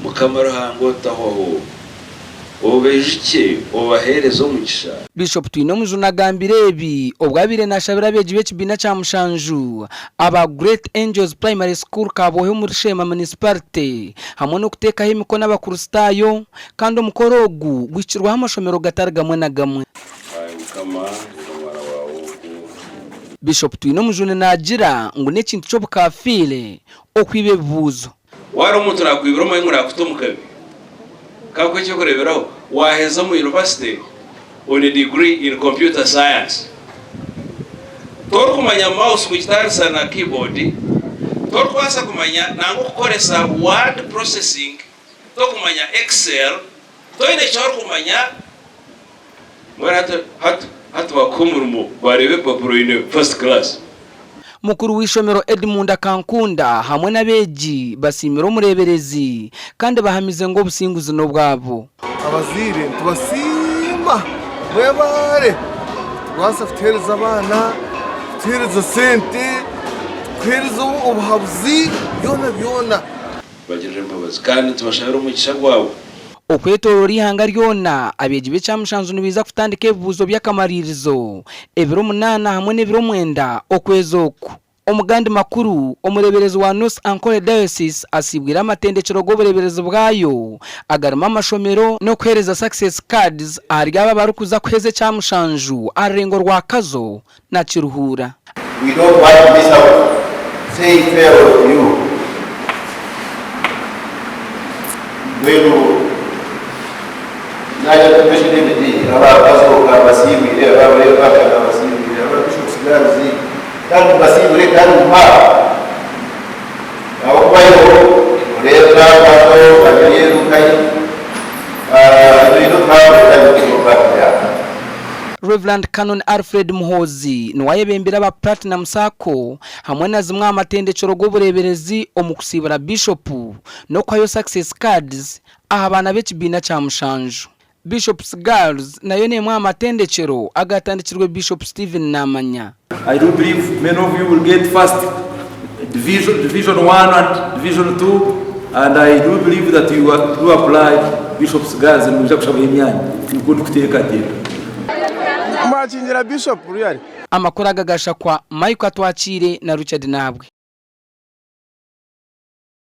Mukama Ruhanga otahwaho, obaijukye obaheereze omugisha. Bishop Twinomujuni agambire ebi obu abaire nashabira abeegi b'ekibiina kya mushanju aba Great Angels Primary School Kabwohe omuri Sheema Municipality hamwe n'okuteekaho emikono abakuristaayo kandi omukoro ogu guhikirweho amashomero gatari gamwe na gamwe. Ai Mukama, rinda omwana waawe ogu. Bishop Twinomujuni naagira ngu n'ekintu ky'obukafiire okwiba ebibuuzo. Waaba omuntu naakwibira omanye ngu naakuta omu kabi. Ka nkuhe eky'okureeberaho, waaheza omu yunivasite oine diguri in computer science, torikumanya mouse kugitaanisa na keyboard, torikubaasa kumanya nangwa okukoresa word processing, torikumanya excel, toine eki orikumanya, mbwenu hati hati hati baakuha omurimo baareeba ebipapura oine first class. Mukuru w'eishomero Edmund Akankunda hamwe n'abeegi basiimire omureeberezi kandi bahamize ngu obusinguzi n'obwabo. Abazaire nitubasiima mwebare kubaasa kutuheereza abaana, kutuheereza sente, kutuheereza obuhabuzi byona byona. Bagirire embabazi kandi nitubashabira omugisha gwawe. Okwetooroora eihanga ryona, abeegi b'ekyamushanju nibaija kutandika ebibuuzo by'akamariirizo ebiro munaana hamwe n'ebiro mwenda okwezi oku. Omu gandi makuru, omureeberezi wa North Ankole Diocese asiibwire amatendekyero g'obureeberezi bwayo agarimu amashomero n'okuheereza Success Cards ahari abo abarikuza kuheeza ekyamushanju aha rurengo rwa Kazo na Kiruhura. We don't want to miss out saying farewell to you mbwenu naija Bishop David aba bazooka mbasiibwire aba Rebecca nabasiibwire aba Bishop Girls kandi mbasiibure kandi mpa ahabw'okuba yo oreeba bazo babiri nkahi ebintu twakorera byaha. Rev. Canon Alfred Muhoozi niwe ayebembire aba Platinum Sacco hamwe na zimwe aha matendekyero g'obureeberezi omu kusiibura Bishopu n'okuhayo Success Cards aha baana b'ekibiina kya mushanju. Bishop's Girls nayo n'emwe aha matendekyero agaatandikirwe Bishop Stephen Namanya. I do believe many of you will get first division, division 1 and division 2 and I do believe that you do apply Bishop's Girls nimwija kushabaho emyanya nikwo ndikuteekateeka. Mwakingira Bishop really. Amakuru aga gashakwa Michael Atwakiire na Richard Nahabwe.